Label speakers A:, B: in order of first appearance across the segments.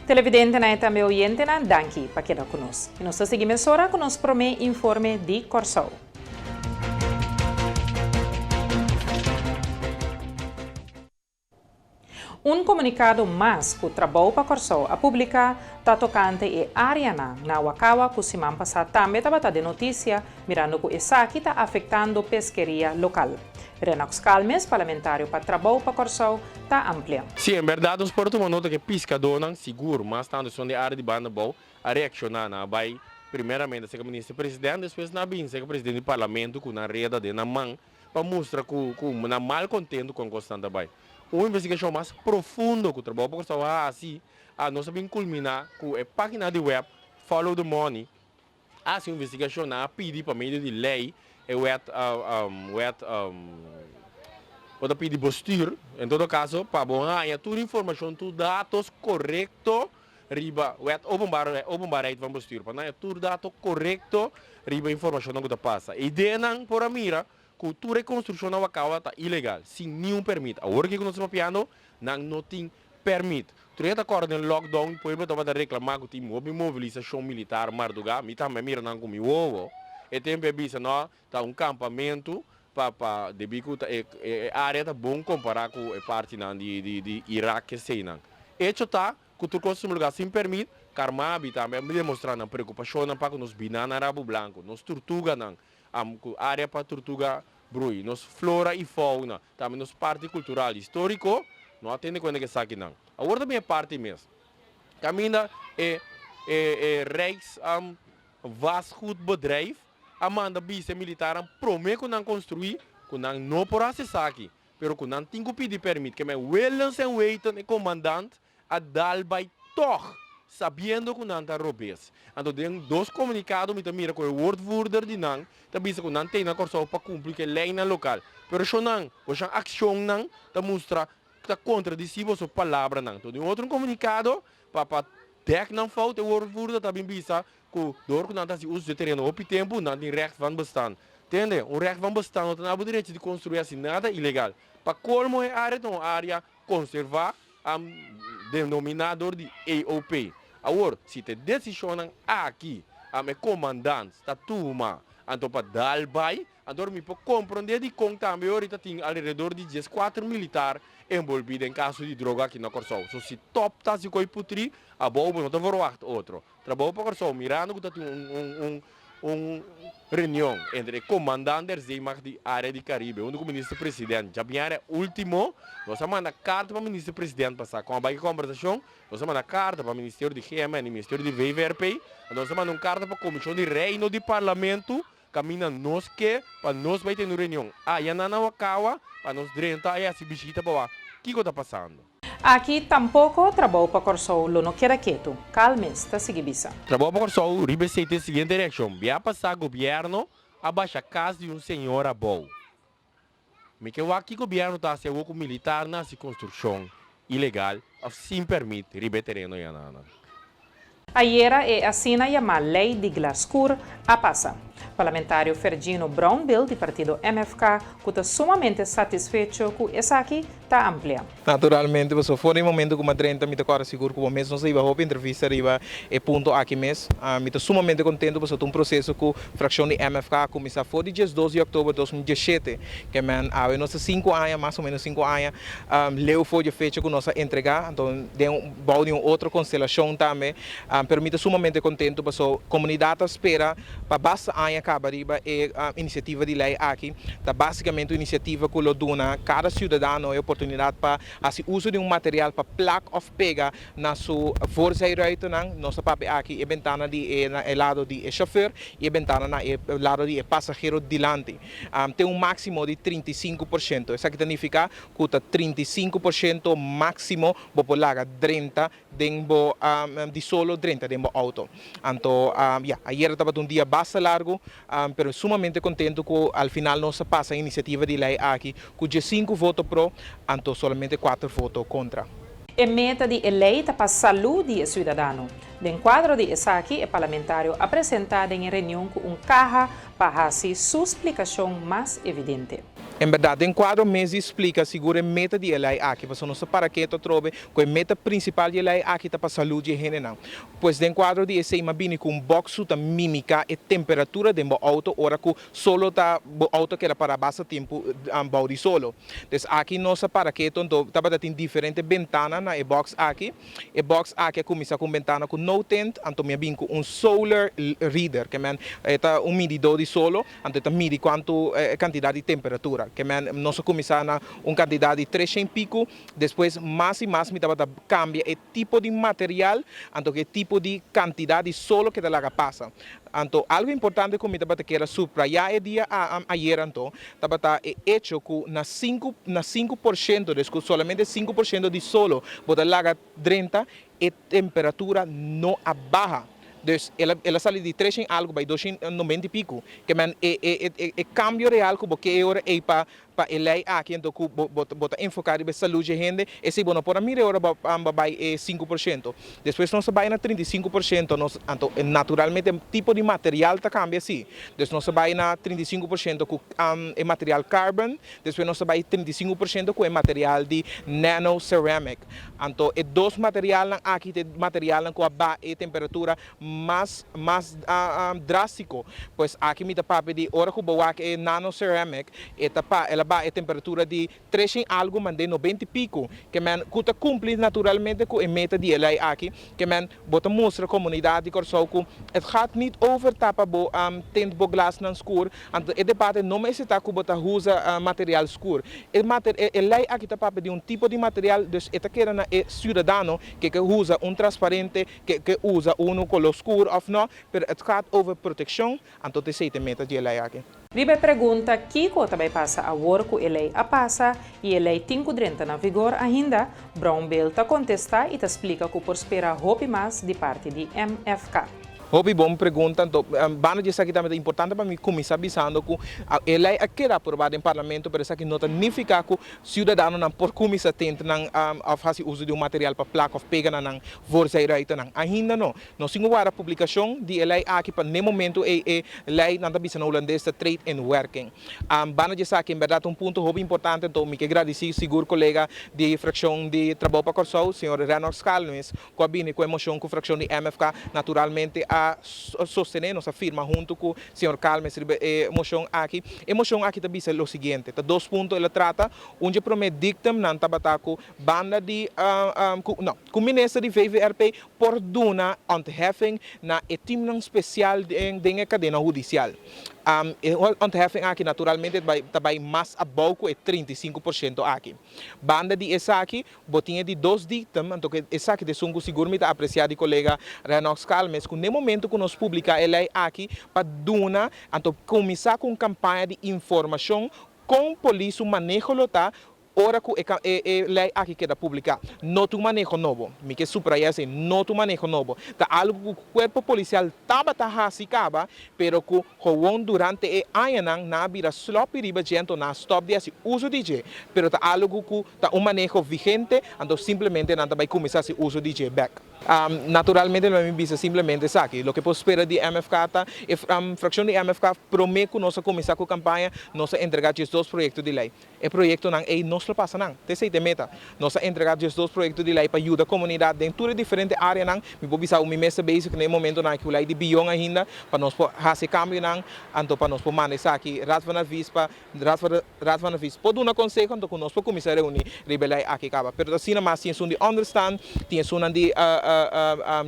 A: Televidentenan i tambe oyentenan, danki pa keda ku nos. I nos ta sigui mesora ku nos promé informe di Kòrsou. Un komunikado mas ku Trabou pa Kòrsou a publiká ta tokante e áreanan na Wakawa ku siman pasá tambe tabata den notisia mirando ku esaki ta afektando peskeria lokal. Renox Calmes, parlamentario pa Trabou pa Kòrsou, ta amplia.
B: Sí, en bèrdat nos por tuma nota ku e piskadónan, sigur mas tantu esun di área di Banda Bou, a reakshoná. Nan a bai primeramente serka minister president, despues nan a bin serka presidente di parlamento ku nan reda den nan man pa mustra ku ku nan mal kontentu kon kosnan ta bai. Un investigashon mas profundo ku Trabou pa Kòrsou a hasi a nos a bin kulminá ku e página di wèp Follow the Money a hasi un investigashon, nan a pidi pa medio di lei e wèt wèt bo ta pidi bestuur en todo kaso pa bo haña tur informashon tur datos korekto riba wet openbaar openbaarheid van bestuur pa nan haña tur dato korekto riba informashonnan ku ta pasa. E ideanan por a mira ku tur e konstrukshon na Wakawa ta ilegal, sin niun permit. Awor ke ku nos ta papiando, nan no tin permit. Tur e ta kòrda den lockdown, pueblo tabata reklamá ku tin hopi mobilisashon militar mardugá. Mi tambe a mira nan ku mi wowo. E tempu e bisa no ta un kampamentu pa pa debí ku ta e e área ta bon kompará ku e partinan di di di Irak eseinan. Echo ta Ku tur kos suma lugá sin permit, Carmabi tambe a demostrá nan preokupashonnan pa ku nos binanan rabu blanku, nos turtuganan, ku área pa turtuga brui, nos flora i fauna, tambe nos parti kultural i históriko, no a tene kuenta ku esakinan. Awor ta bin e parti mes kaminda e e Rijks Vastgoedbedrijf a manda bisa e militarnan promé ku nan konstruí ku nan no por hasi esaki. Pero ku nan tin ku pidi permit, ke men willens en weten e komandant a dal bai tòg, sabiendo ku nan ta robes. Anto den dos komunikado mi ta mira ku e woordvoerder di nan ta bisa ku nan tei na Kòrsou pa kumpli ku e leinan lokal. Pero shonnan, boshan akshonnan ta mustra ta kontradisí boso palabranan. Anto den otro komunikado pa pa dèk nan fout e woordvoerder ta bin bisa ku dor ku nan ta hasi uso di e tereno hopi tempu, nan tin recht van bestaan. Tende, un recht van bestaan no ta na bo derecho di konstruí hasi nada ilegal. Pa kolmo e área ta un área konservá, denominá dor di AOP. Awor, si ta e desishonnan aki e komandant ta tuma anto pa dal bai, Anto mi por komprondé dikon tambe orita tin alrededor di dieskuater militar enbolbí den kaso di droga aki na Kòrsou. So si tòp ta hasi koi putrí, abou bo no ta verwagt otro. Trabou pa Kòrsou mirando ku ta tin un un un un reunion entre e komandant der zeemacht di área di Karibe huntu ku minister president djabièrnè último. Nos a manda karta pa minister president pa sa kon a bai ki kòmbersashon. Nos a manda karta pa ministerio di GMN i ministerio di VVRP. Anto nos a manda un karta pa komishon di Reino di Parlamento Kaminda nos ke pa nos bai tene un reunion aya na Nawakawa pa nos drenta aya hasi bishita pa wak kiko ta pasando.
A: Aki tampoko Trabou pa Kòrsou lo no keda ketu, Calmes ta sigui bisa.
B: Trabou pa Kòrsou riba esei ta e siguiente reakshon, Bia pasá gobièrnu a basha kas di un señora abou. Mi ke wak ki gobièrnu ta hasi awor ku militarnan hasi konstrukshon ilegal òf sin pèrmit riba e tereno yananan.
A: Ayera e asina yamá Lei di Glaskur a pasa. Parlamentario Fergino Brownbill di partido MFK ku ta sumamente satisfecho ku esaki ta amplia.
C: Naturalmente, pasobra for di e momento ku mi a drenta mi ta kòrda sigur ku bo mes nos a hiba hopi entrevista riba e punto aki mes. Mi ta sumamente kontentu pasobra ta un proseso ku frakshon di MFK a kuminsá for di diesdos di òktober 2017. Ke men awe nos ta sinku aña, mas o ménos sinku aña, leu for di e fecha ku nos a entregá. Anto den bou di un otro konstelashon tambe. Pero mi ta sumamente kontentu pasobra komunidat a spera pa basta aña kaba riba e inisiativa di lei aki. Ta básikamente un inisiativa ku lo duna kada siudadano e oportunidat pa hasi uso di un material pa plak òf pega na su voorzijruitennan. Nos ta papia aki e bentana di e na e lado di e shofèr i e bentana na e lado di e pasahero dilanti. Te un máksimo di 35%. Esaki ta nifiká ku ta 35% máksimo bo por laga drenta den bo di solo drenta den bo auto. Anto ya, ayera tabata un dia basta largu, pero sumamente contento cu al final nos a pasa e iniciativa di ley aki cu diescinco voto pro, anto solamente cuater voto contra.
A: E meta di e ley ta pa salú di e ciudadano. Den cuadro di esaki e parlamentario a presenta den e reunion cu un caha pa haci su splicacion mas evidente.
C: En berdad, den cuadro mes di splica sigur e meta di e ley aki, pasobra nos ta para keto atrobe cu e meta principal di e ley aki ta pa salud di e hendenan. Pues den cuadro di esey m'a bini cu un box cu ta mimica e temperatura den bo auto ora cu solo ta bo auto keda para basta tempo bou di solo. Des aki nos a para keto anto tabata tin diferente bentana na e box aki. E box aki a cuminsa cu un bentana cu no tint, anto mi a bin cu un solar reader, ke men e ta un mididor di solo. Anto e ta midi kuantu e kantidat di temperatura. Ke men nos a kuminsá na un kantidat di treshen piku, despues mas i mas mi tabata kambia e tipo di material, anto ku e tipo di kantidat di solo ke ta laga pasa. Anto algu importante ku mi tabata kier a suprayá e dia ayer anto, tabata e echo ku na sinku na 5%, des ku solamente 5% di solo bo ta laga drenta, e temperatura no a baha. Dus el a el a sali di treshen algu bai doshen noventa i piku. Ke men e e e e kambio real ku bo ke e ora ei pa pa e lei aki anto ku bo bo bo ta enfoká riba e salud dje hende, esei bo no por a mira e ora bo a bai e 5%. Despues nos a bai na 35% nos anto naturalmente e tipo di material ta kambia si. Dus nos a bai na 35% ku e material carbon, despues nos a bai 35% ku e material di nano ceramic. Anto e dos materialnan aki ta e materialnan ku a baha e temperatura mas mas drástiko. Pues aki mi ta papia di ora ku bo wak e nano ceramic e ta pa el a baha e temperatura di treshen algu mand'é nobenta i piku. Ke men ku ta kumpli naturalmente ku e meta di e lei aki. Ke men bo ta mustra komunidat di Kòrsou ku het gaat niet over tapa bo tint bo glasnan skur. Anto e debate no mester ta ku bo ta usa material skur. E mater e lei aki ta papia di un tipo di material, dus e ta keda na e siudadano ke ke usa un transparente, ke ke usa unu koló skur òf no, pero het gaat over protekshon, anto ta esei ta e meta di e lei aki.
A: Riba e pregunta kiko ta bai pasa awor ku e lei a pasa i e lei tin ku drenta na vigor ainda, Brownbill ta kontestá i ta splika ku por spera hopi mas di parti di MFK.
C: Hopi bon pregunta. Anto, banda di esaki tambe ta importante pa mi kuminsá bisando ku e lei a keda aprobá den parlamento, pero esaki no ta nifiká ku siudadanonan por kuminsá tenta nan òf hasi uso di un material pa plak òf pega na nan voorzijruitennan. Ainda no. Nos tin ku wara publikashon di e lei aki pa n'e momentu ei e lei, nan ta bisa na hulandes, ta treedt in werking. Banda di esaki en bèrdat un punto hopi importante, anto mi ke gradisí sigur kolega di frakshon di Trabou pa Kòrsou, señor Renox Calmes, ku a bini ku e moshon ku frakshon di MFK naturalmente a sostené. Nos a firma huntu ku señor Calmes riba e moshon aki. E moshon aki ta bisa lo siguiente, ta dos punto el a trata. Un dje promé dictum-nan tabata ku banda di ku no, ku minister di VVRP por duna ontheffing na e timnan spesial den e kadena hudisial. E ontheffing aki naturalmente ta bai mas abou ku e 35% aki. Banda di esaki, Bo tin e di dos dictum, anto ku esaki ta esun ku sigur mi ta apresiá di kolega Renox Calmes, ku n'e momento ku nos publiká e lei aki pa duna, anto kuminsá ku un kampaña di informashon kon polis su maneho lo ta ora ku e e lei aki keda publiká. No ta un maneho nobo, mi ke subrayá esei, no ta un maneho nobo. Ta algu ku kuerpo polisial tabata hasi kaba, pero ku Gewoon durante e añanan nan a bira sloppy riba dje anto nan a stop di hasi uso di dje, pero ta algu ku ta un maneho vigente anto simplemente nan ta bai kuminsá hasi uso di dje bèk. Naturalmente lo mi bisa simplemente esaki, loke por spera di MFK ta e frakshon di MFK promé ku nos a kuminsá ku kampaña nos a entregá 12 proyekto di lei. E proyektonan ei nos lo pasa nan. Ta esei ta e meta. Nos a entregá 12 proyekto di lei pa yuda komunidat den tur e diferente áreanan. Mi por bisa ku mi mes ta bezig na e momentonan aki ku lei di bion ainda pa nos por hasi e kambionan, anto pa nos por manda esaki Raad van Advies pa Raad van Raad van Advies por duna konseho anto ku nos por kuminsá reuní riba e lei aki kaba. Pero ta asina mas tin esun di onderstand, tin esunnan di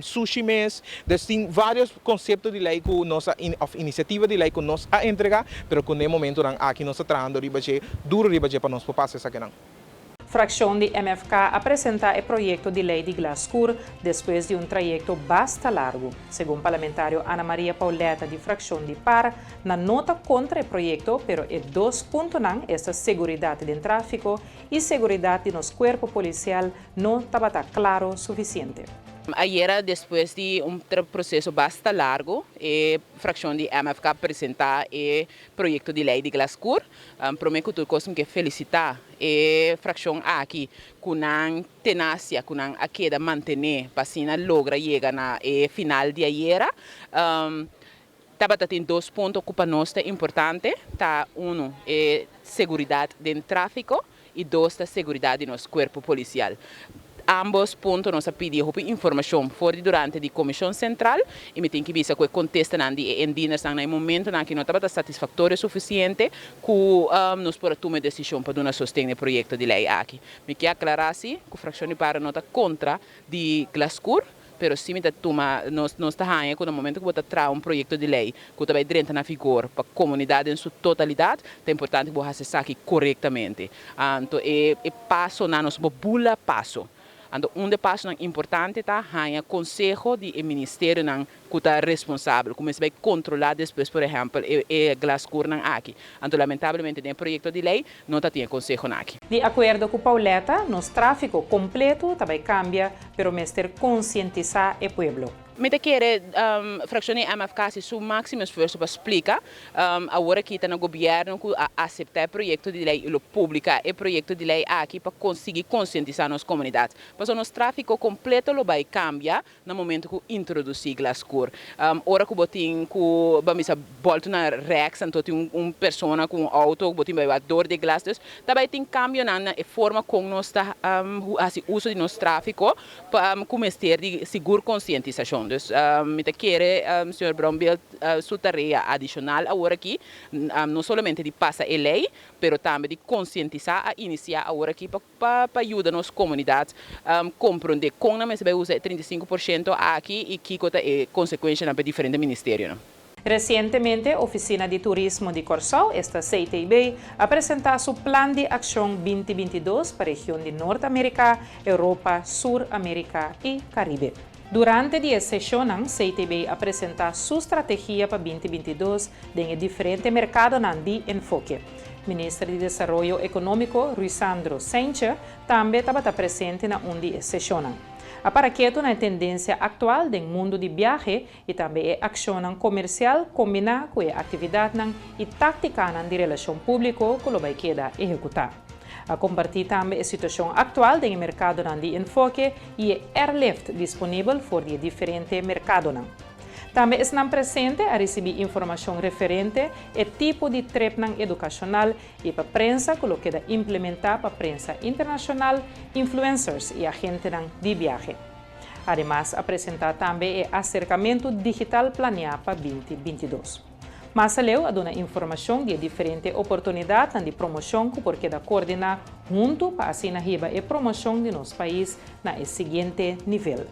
C: sushi mes. Dus tin vários konsepto di lei ku nos a òf inisiativa di lei ku nos a entregá, pero ku n'e momentonan aki nos ta trahando riba dje, duro riba dje pa nos por pasa esakinan.
A: Frakshon di MFK a presentá e proyekto di lei di glas skur despues di un trayekto basta largu. Segun parlamentario Ana Maria Pauletta di frakshon di par, nan no ta kontra e proyekto, pero e dos puntonan, esta seguridat den tráfiko i seguridat di nos kuerpo polisial no tabata klaro sufisiente.
D: Ayera despues di un proceso basta largo e fraccion di MFK a presenta e proyecto di ley di Glascur. Prome cu tur cos mi ke felicita e fraccion aki cu nan tenacia cu nan a keda mantene pa asina logra yega na e final di ayera. Tabata tin dos punto ku pa nos ta importante, ta uno e seguridat den tráfiko i dos ta seguridat di nos kuerpo polisial. Ambos punto nos a pidi hopi informashon for di durante di Komishon Sentral i mi tin ki bisa ku e kontestanan di e indienersnan na e momentonan aki no tabata satisfaktorio sufisiente ku nos por a tuma e desishon pa duna sosten na e proyekto di lei aki. Mi ke aklará si ku Frakshon di Para no ta kontra di Glaskur, pero si mi ta tuma, nos nos ta haña ku na momento ku bo ta traha un proyekto di lei ku ta bai drenta na vigor pa komunidat den su totalidat, ta importante ku bo hasi esaki korektamente. Anto e e pasonan nos bo bula paso. Anto un di e pasonan importante ta haña konseho di e ministerionan ku ta responsabel, ku mester bai kontrolá despues por ehèmpel e e glaskurnan aki. Anto lamentablemente den e proyekto di lei no ta tin e konsehonan aki.
A: Di akuerdo ku Pauletta, nos tráfiko kompleto ta bai kambia, pero mester konsientisá e pueblo.
D: Mi ta kere frakshon di MFK hasi su máksimo esfuerso pa splika. Awor aki ta na gobièrnu ku a aseptá e proyekto di lei i lo publiká e proyekto di lei aki pa konsigi konsientisá nos komunidat. Pasobra nos tráfiko kompleto lo bai kambia na momento ku introdusí glaskur. Ora ku bo tin ku ban bisa bòltu na rèks anto tin un persona ku un outo bo tin bai wak dor di e glas. Dus ta bai tin kambionan na e forma kon nos ta hasi uso di nos tráfiko Pa ku mester di sigur konsientisashon. Dus mi ta kere señor Brownbill su tarea adishonal awor aki no solamente di pasa e lei pero tambe di konsientisá a inisiá awor aki pa pa yuda nos komunidat komprondé kon nan mester bai usa e 35% aki i kiko ta e konsekuenshanan pa e diferente ministerionan.
A: Resientemente Ofisina di Turismo di Kòrsou, esta CTB, a presentá su Plan di Akshon 2022 pa region di Nort Amerika, Europa, Sur Amerika i Karibe. Durante di e seshonnan, CTB a presentá su strategia pa 2022 den e diferente merkadonan di enfoke. Minister di Desaroyo Ekonómiko, Ruisandro Cijntje, tambe tabata presente na un di e seshonnan. A para ketu na e tendensia aktual den mundu di biahe i tambe e akshonnan komersial kombiná ku e aktividatnan i táktikanan di relashon públiko ku lo bai keda ehekutá. A kompartí tambe e situashon aktual den e merkadonan di enfoke i e airlift disponibel for di e diferente merkadonan. Tambe esnan presente a risibí informashon referente e tipo di tripnan edukashonal i pa prensa ku lo keda implementá pa prensa internashonal, influencers i agentenan di biahe. Ademas a presentá tambe e aserkamentu digital planeá pa 2022. Mas aleu a duna informashon di e diferente oportunidatnan di promoshon ku por keda koordiná huntu pa asina hiba e promoshon di nos pais na e siguiente nivel.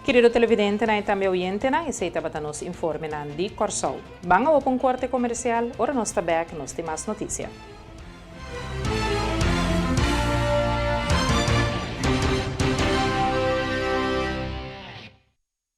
A: Kerido televidentenan i tambe oyentenan, esei tabata nos informenan di Kòrsou. Ban awo pa un korte komersial, ora nos ta bèk nos tin mas notisia.